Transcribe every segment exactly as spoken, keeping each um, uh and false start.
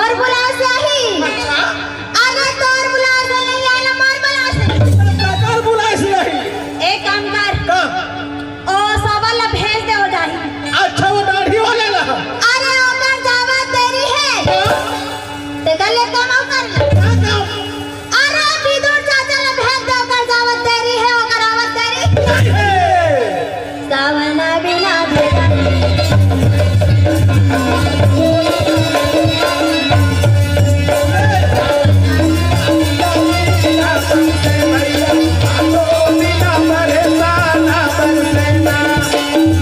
तोर बुलाए से आही। अच्छा। अरे तोर बुलाए से नहीं आए ना, मोर बुलाए से। काकर बुलाए से आही? एक काम कर। का? ओ सावन ला भेज दे, हो जाही। अच्छा, वो दाढ़ी वाले ला? अरे ओकर जावत देरी हे। हाँ? तेकर ले कमाओ कर ले। का काम? अरे बिदुर चाचा ला भेज दे, ओकर जावत देरी हे, ओकर आवत देरी। नहीं हे। सावन बिना भेजा।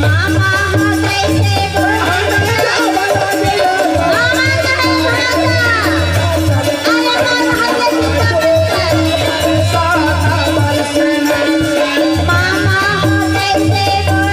मामा हो कैसे बोल। मामा कहे भाषा। अरे मामा हो कैसे बोल। मामा हो कैसे बोल।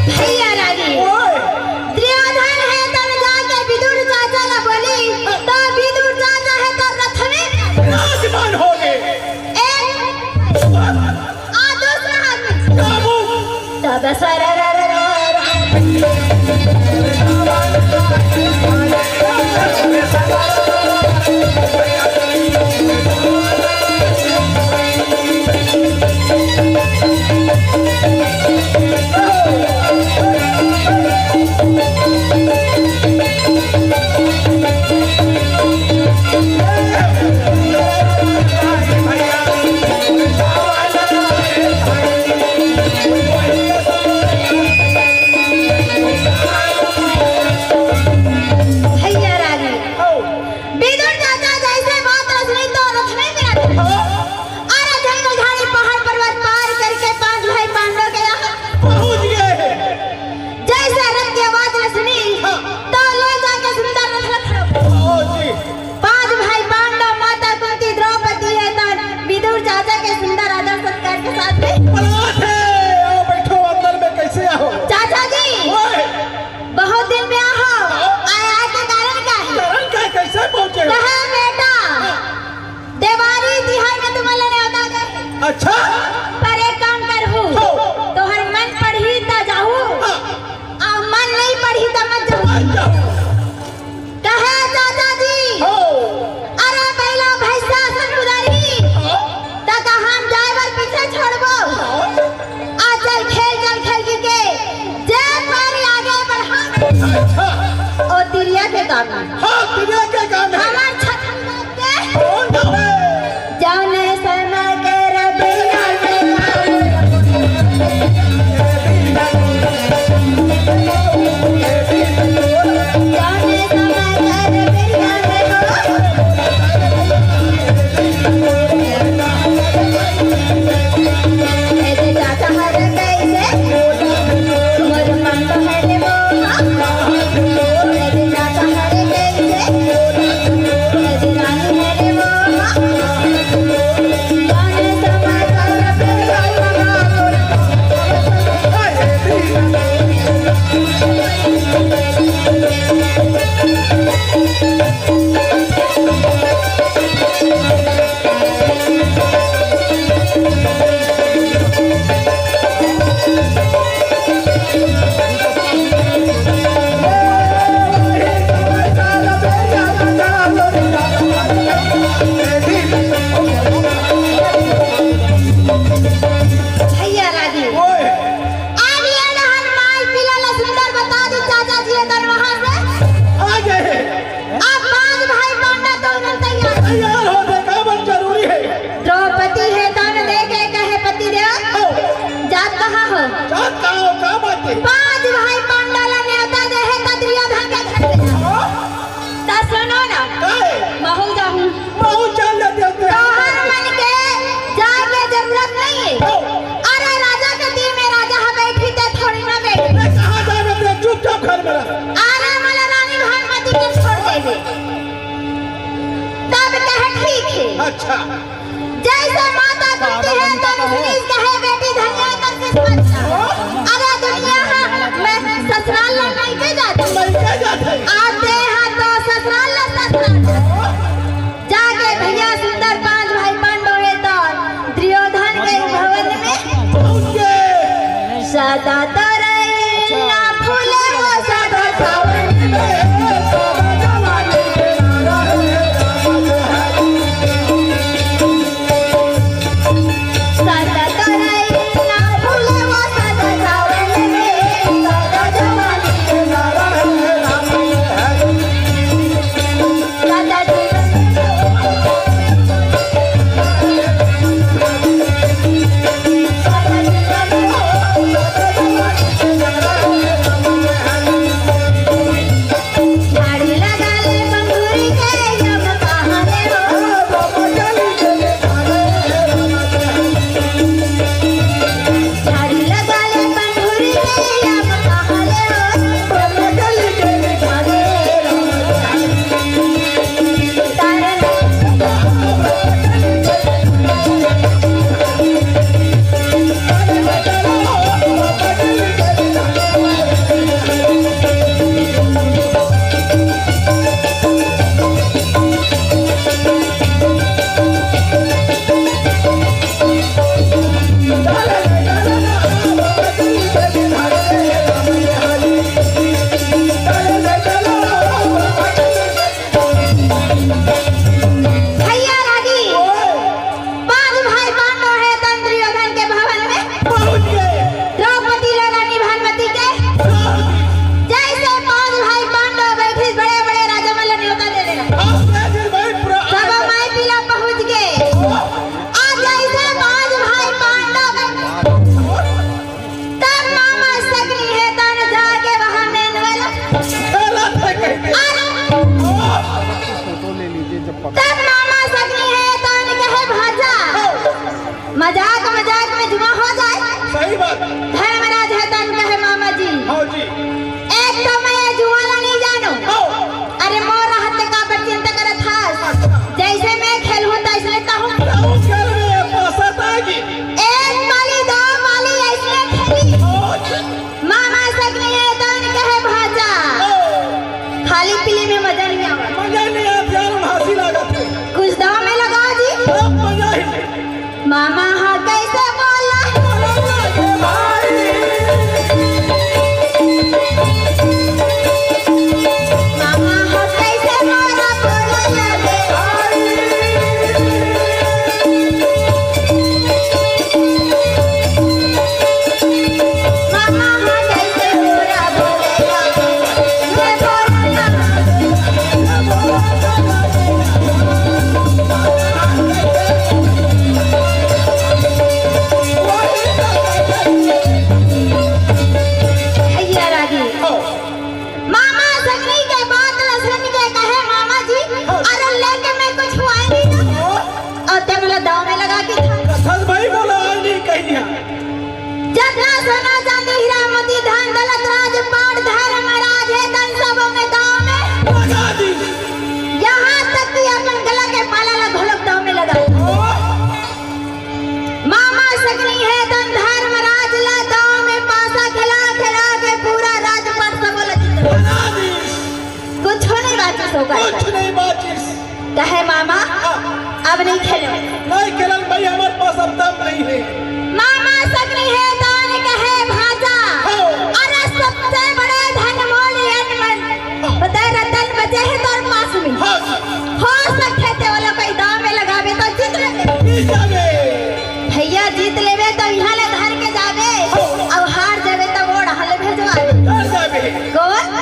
भैया रानी, ओए। दुर्योधन हे तब जाके विदुर चाचा ला बोली, तो विदुर चाचा हे तो रथ में विराजमान हो गए। एक, आ दूसरा आदमी। बाबू। तब सर भैया रानी, विदुर चाचा जैसे बात रचनी तो रथ में मिला। अरे जंगल झाड़ी पहाड़ पर्वत पार करके पांच भाई पांडव के यहाँ पहुंच गए। जैसे रथ की आवाज रचनी तो ले जाके सुंदर रथ रख। पांच भाई पांडव, माता कुंती, द्रौपदी हे तो विदुर चाचा के सुंदर आदर सत्कार के साथ में। बात हे, आओ बैठो अंदर में, कैसे आओ? चाचा जी, ओए। बहुत दिन में आहो, आए, आए के कारण का हे? कारण का हे? कैसे पहुंचे? कहे बेटा, देवारी तिहार में तुमन ला नेवता दे। अच्छा। पर एक काम करहू, हो। तोहर मन पड़ही त जाहू, हाँ। आ मन नहीं पड़ही त मत जाहू। मत जाहू। कहे चाचा जी, हो। अरे बैला भैंसा असन कुदारी, हो। त कहाँ हम जाए बर पीछे छोड़बो? हो। आ चल खेल, चल खेल की के, जे पर आगे बढ़ा। अच्छा। ओ तिरिया के काम हे। हाँ, तिरिया के काम हे। हमार छत के। कौन हे? जाने समा के रबिया में तब कहे ठीक हे। अच्छा। जैसे माता कुंती हे, तब सुनील कहे, "बेटी धनिया कर किस्मत का।" अरे दुनिया हा, मैं ससुराल ला नइके जात हँव। नइके जात हँव। आते हैं तो ससुराल ला ससुराल। जाके भैया सुंदर पांच भाई पांडव हे तो दुर्योधन के भवन में पहुंच गए। सदा तो रही ना फूले वो सदा सावन में। भैया रागी, पांच भाई पांडव हे तन दुर्योधन के भवन में पहुंच गए। द्रौपदी ला रानी भानुमति के जैसे पांच भाई पांडव बैठे बड़े बड़े राजा मन ला न्योता दे देना। सब माई पीला पहुंच गए। आज जैसे पांच भाई पांडव तब मामा सगनी हे तन जाके वहां मेन वाला। अरे, तब मामा सगनी हे तन कहे भांजा। मजाक मजाक में जुआ हो जाए। सही बात। धर्मराज हे तन कहे मामा जी। हाँ जी। एक तो मैं ये जुआ ला नहीं जानू। हाँ। अरे मोर रहत का पर चिंता करत हस। जैसे मैं खेलहूं तैसने तहूं। तहूं खेलबे, पासा तागी। एक पाली, दो पाली, ऐसने खेली। मामा सगनी हे तन कहे भांजा। खाली पीली में मजा नहीं आवा। मजा नहीं आता यार, हम हंसी लागत है। कुछ दांव में लगाओ जी। सब मजा ही नहीं। मामा हा कैसे बोला? मामा हा कैसे बोला? बोला लगे। मामा हा कैसे बोला? बोला लगे। भैया रागी। मामा सगनी के बात ल सुन के कहे, "मामा जी, अरे लेके मैं कुछ हुआ ही नहीं ना।" और ते मोला दांव में लगा के था। सच भाई बोला, आज नहीं कही दिया। जतना सोना चांदी हीरा मोती धन दौलत राज पाट धर्म राज हे तन सब में दांव में लगा दी। यहाँ तक कि अपन गला के माला ला घोलक दांव में लगा दी। मामा सगनी हे तन धर्मराज ला दांव में पासा खेला खेला के पूरा राजपाट सब ला जीत। कुछ नहीं बाचिस होकर। कुछ नहीं बाचिस। कहे मामा, हाँ। अब नहीं खेलो। नहीं खेलन भाई, हमारे पास अब दम नहीं है। मामा सगनी हे तन कहे भांजा। हाँ। अरे सबसे बड़े धन मोल ये मन। हाँ। बता रतन बचे हे तोर पास में। हाँ। हो सकथे ते वाला कोई दांव में लगाबे तो जीत लेबे। जीत जाबे। भैया जीत लेबे तो यहाँ ले धर के जाबे, हाँ। अब हार जाबे तो वो डहर ले भेजवा दे। डर जाबे। कौन?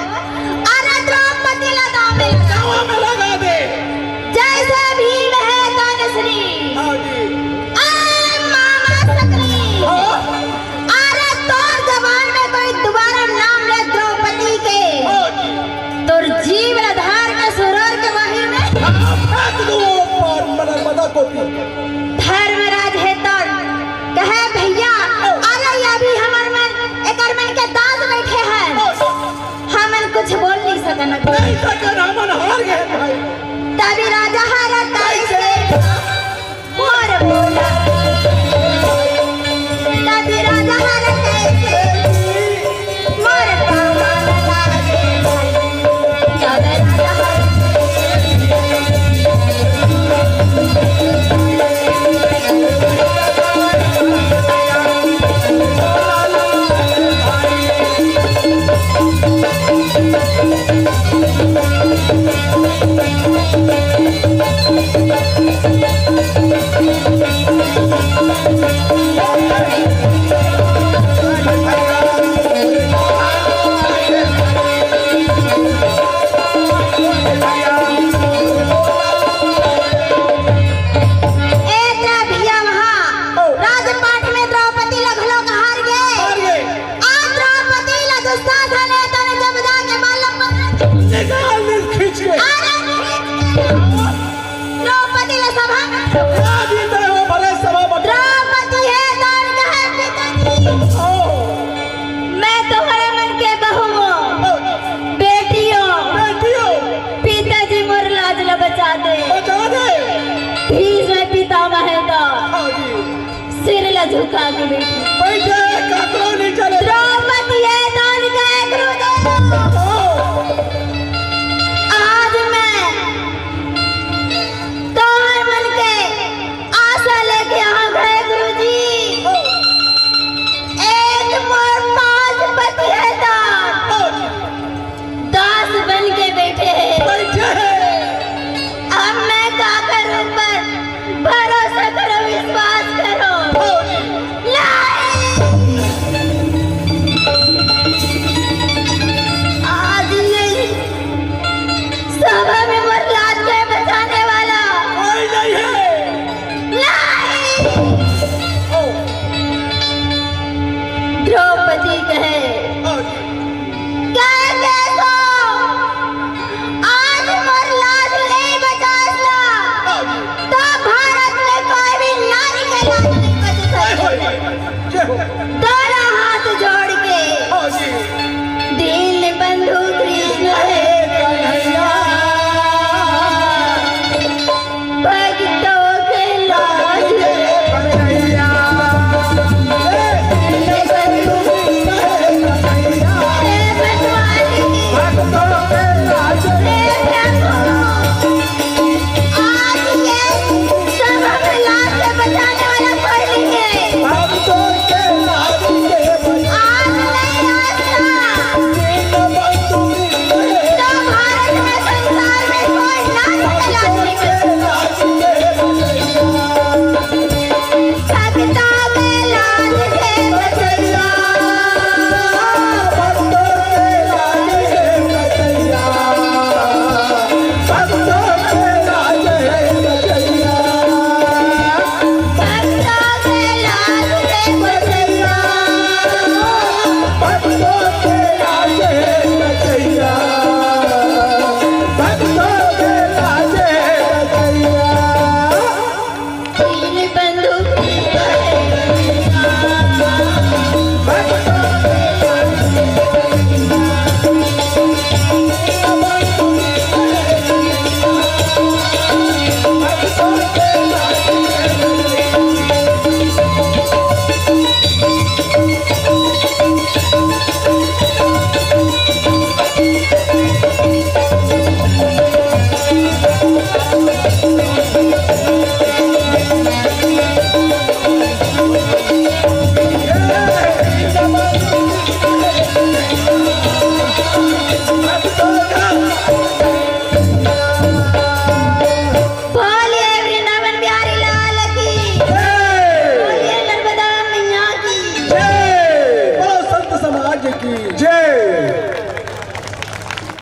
अरे द्रौपदी ला दांव में लगा। दांव में लगा दे। जैसे भीम हे तन श्री। हाँ जी। ए मामा सगनी। हाँ। अरे तोर जबान में कोई दोबारा नाम ले द्रौपदी के। हाँ जी। तोर जीव ला धार के सुरर के वही में। हाँ, फेंक दो ऊपर, मना, मना को भी। धर्मराज हे तोर कहे, "भैया, अरे ये अभी हमर मन, एकर मन के दास बैठे हैं। हमन कुछ बोल नहीं सकन।" नहीं सकन, हमन हार गए। ए त भैया, वहाँ राजपाट में द्रौपदी ल घलो हार गे। हार गे। आ द्रौपदी ल दुशासन हे, तने जब जाके मालूम पकड़ निकाल ले खींच के। अरे खींच के। द्रौपदी ल सभा में राजी तय हो भले सभा में। द्रौपदी हे तोर कहे पिताजी। ओ। मैं तोहरे मन के बहू हूँ, बेटी हूँ। बेटी हूँ। पिताजी मोर लाज ल बचा दे। बचा दे। भीष्म पितामह हे त हाँ जी। सिर ल झुका के बेटी।